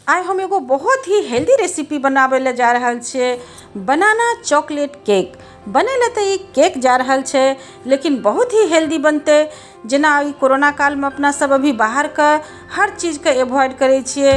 आइ हम एगो बहुत ही हेल्दी रेसिपी बनाबै लए जा रहल छियै, बनाना चॉकलेट केक। बनै लए तऽ ई केक जा रहल छै, लेकिन बहुत ही हेल्दी बनतै। जेना ई कोरोना कालमे अपना सब अभी बाहरके हर चीजके एवॉइड करै छियै,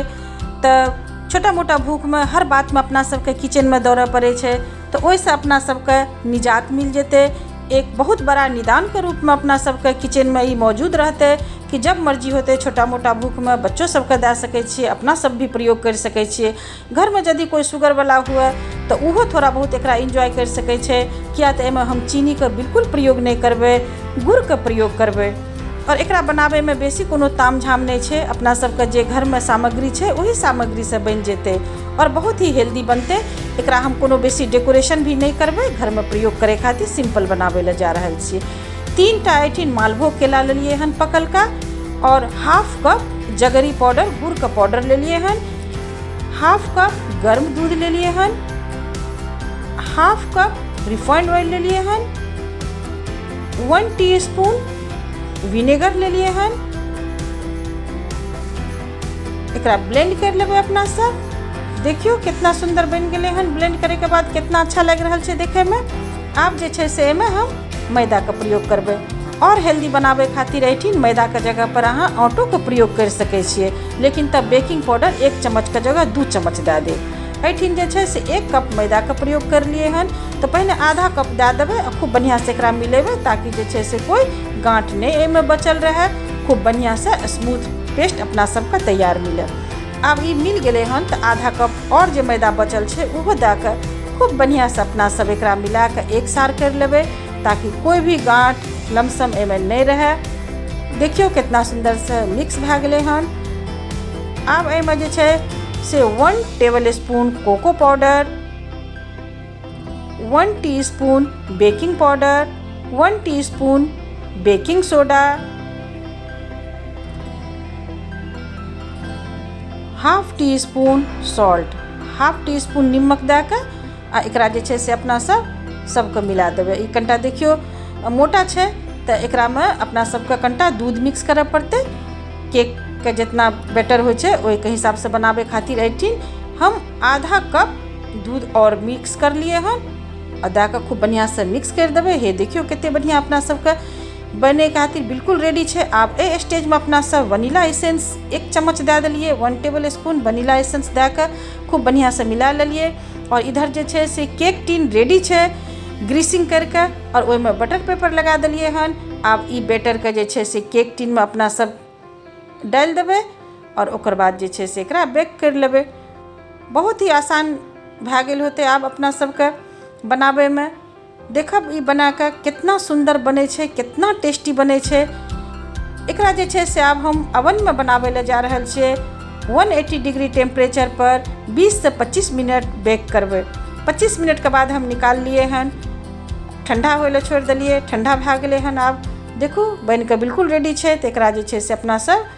तऽ छोटा मोटा भूखमे हर बातमे अपना सबके किचनमे दौड़ऽ पड़ै छै, तऽ ओहिसँ अपना सबके निजात मिल जेतै। एक बहुत बड़ा निदानके रूपमे अपना सबके किचनमे ई मौजूद रहतै कि जब मर्जी होतै छोटा मोटा भूखमे बच्चो सबके दए सकै छियै, अपना सब भी प्रयोग करि सकै छियै। घरमे यदि कोइ शुगरवला हुए तऽ ओहो थोड़ा बहुत एकरा एन्जॉय करि सकै छै, किया तऽ एहिमे हम चीनीके बिल्कुल प्रयोग नहि करबै, गुड़के प्रयोग करबै। आओर एकरा बनाबैमे बेसी कोनो तामझाम नहि छै, अपना सबके जे घरमे सामग्री छै ओही सामग्रीसँ बनि जेतै आओर बहुत ही हेल्दी बनतै। एकरा हम कोनो बेसी डेकोरेशन भी नहि करबै, घरमे प्रयोग करै खातिर सिम्पल बनाबै लए जा रहल छियै। 3टा एहिठिन मालभोग केला लेलियै हन पकलका, आओर हाफ कप जगरी पाउडर गुड़के पाउडर लेलियै हन, हाफ कप गर्म दूध लेलियै हन, हाफ कप रिफाइंड ऑयल लेलियै हन, 1 टीस्पून विनेगर लेलियै हन। एकरा ब्लेंड कर लेबै अपना सब। देखियौ कितना सुन्दर बनि गेलै हन। ब्लेंड करैके बाद कितना अच्छा लागि रहल छै देखैमे। आब जे छै से एहिमे हम मैदाके प्रयोग करबै। आओर हेल्दी बनाबै खातिर एहिठिन मैदाके जगह पर अहाँ आटोके प्रयोग करि सकै छियै, लेकिन तब बेकिंग पाउडर 1 चम्मचके जगह 2 चम्मच दए देब। एहिठिन जे छै से 1 कप मैदाके प्रयोग करलियै हन, तऽ पहिने आधा कप दए देबै आ खूब बढ़िआँसँ एकरा मिलेबै, ताकि जे छै से कोइ गाँठ नहि एहिमे बचल रहै। खूब बढ़िआँसँ स्मूथ पेस्ट अपना सबके तैयार मिले। आब ई मिल गेलै हन तऽ आधा कप आओर जे मैदा बचल छै ओहो दए कऽ खूब बढ़िआँसँ अपना सब एकरा मिलाकऽ एक सार करि लेबै, ताकि कोइ भी गाँठ लमसम एहिमे नहि रहै। देखियौ कितना सुन्दरसँ मिक्स भए गेलै हन। आब एहिमे जे छै से 1 table spoon cocoa powder, 1 teaspoon baking powder, 1 teaspoon baking soda, half teaspoon salt, half teaspoon निमक दए कऽ आ एकरा जे छै से अपना सब सबके मिला देबै। ई कनिटा देखियौ मोटा छै, तऽ एकरामे अपना सबके कनिटा दूध मिक्स करऽ पड़तै। केकके जितना बैटर होइ छै ओहिके हिसाबसँ बनाबै खातिर एहिठिन हम आधा कप दूध आओर मिक्स करलियै हन आ दए कऽ खूब बढ़िआँसँ मिक्स करि देबै। हे देखियौ कते बढ़िआँ अपना सबके बनै खातिर बिल्कुल रेडी छै। आब एहि स्टेजमे अपना सब वनीला एसेंस 1 चम्मच दए देलियै, 1 टेबल स्पून वनीला एसेंस दए कऽ खूब बढ़िआँसँ मिला लेलियै। आओर इधर जे छै से केक टिन रेडी छै ग्रीसिंग करिके, आओर ओहिमे बटर पेपर लगा देलियै हन। आब ई बैटरके जे छै से केक टिनमे अपना सब डालि देबै आओर ओकर बाद जे छै से एकरा बेक करि लेबै। बहुत ही आसान भए गेल होतै आब अपना सबके बनाबैमे। देखब ई बनाकऽ कितना सुन्दर बनै छै, कितना टेस्टी बनै छै। एकरा जे छै से आब हम ओवनमे बनाबै लए जा रहल छियै। 180 डिग्री टेम्परेचर पर 20 से 25 मिनट बेक करबै। 25 मिनटके बाद हम निकाललियै हन, ठण्डा होइ लए छोड़ि देलियै। ठण्डा भए गेलै हन। आब देखू बनिकऽ बिल्कुल रेडी छै। तऽ एकरा जे छै से अपना सब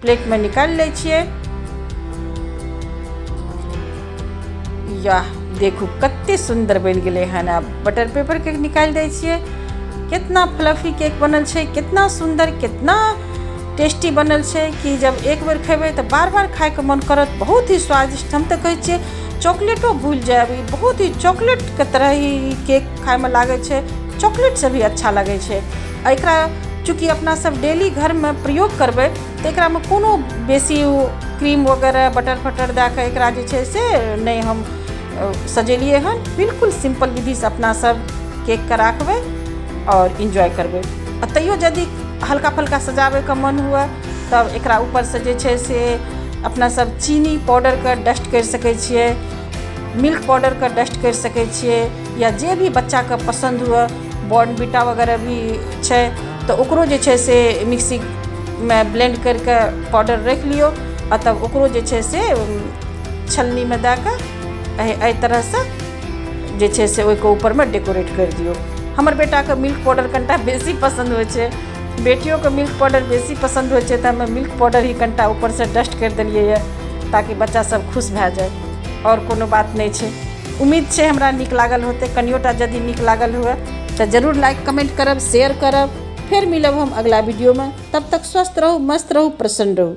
प्लेटमे निकालि लै छियै। याह देखू कते सुन्दर बनि गेलै हन। आब बटर पेपरके निकालि दै छियै। कितना फ्लफी केक बनल छै, कितना सुन्दर, कितना टेस्टी बनल छै कि जब एक बेर खेबै तऽ बार बार खाइके मन करत। बहुत ही स्वादिष्ट, हम तऽ कहै छियै चॉकलेटो भूलि जायब, ई बहुत ही चॉकलेटके तरह ही ई केक खाइमे लागै छै, चॉकलेटसँ भी अच्छा लागै छै। आ एकरा चूँकि अपना सब डेली घरमे प्रयोग करबै तऽ एकरामे कोनो बेसी क्रीम वगैरह बटर फटर दए कऽ एकरा जे छै से नहि हम सजेलियै हन। बिल्कुल सिम्पल विधिसँ अपना सब केकके राखबै आओर इन्जॉय करबै। आ तैयो यदि हल्का फल्का सजाबैके मन हुए तब एकरा ऊपरसँ जे छै से अपना सब चीनी पाउडरके डस्ट करि सकै छियै, मिल्क पाउडरके डस्ट करि सकै छियै, या जे भी बच्चाके पसन्द हुए बॉर्नविटा वगैरह भी छै तऽ ओकरो जे छै से मिक्सीमे ब्लेंड करिके पाउडर राखि लियौ आ तब ओकरो जे छै से छलनीमे दए कऽ एहि तरहसँ जे छै से ओहिके ऊपरमे डेकोरेट करि दियौ। हमर बेटाके मिल्क पाउडर कनिटा बेसी पसन्द होइ छै, बेटियोके मिल्क पाउडर बेसी पसन्द होइ छै, तऽ हमे मिल्क पाउडर ही कनिटा ऊपरसँ डस्ट करि देलियै यऽ ताकि बच्चा सब खुश भए जाय। आओर कोनो बात नहि छै। उम्मीद छै हमरा नीक लागल होतै। कनियोटा यदि नीक लागल हुए तऽ जरूर लाइक कमेंट करब, शेयर करब। फेर मिलब हम अगला वीडियोमे। तब तक स्वस्थ रहू, मस्त रहू, प्रसन्न रहू।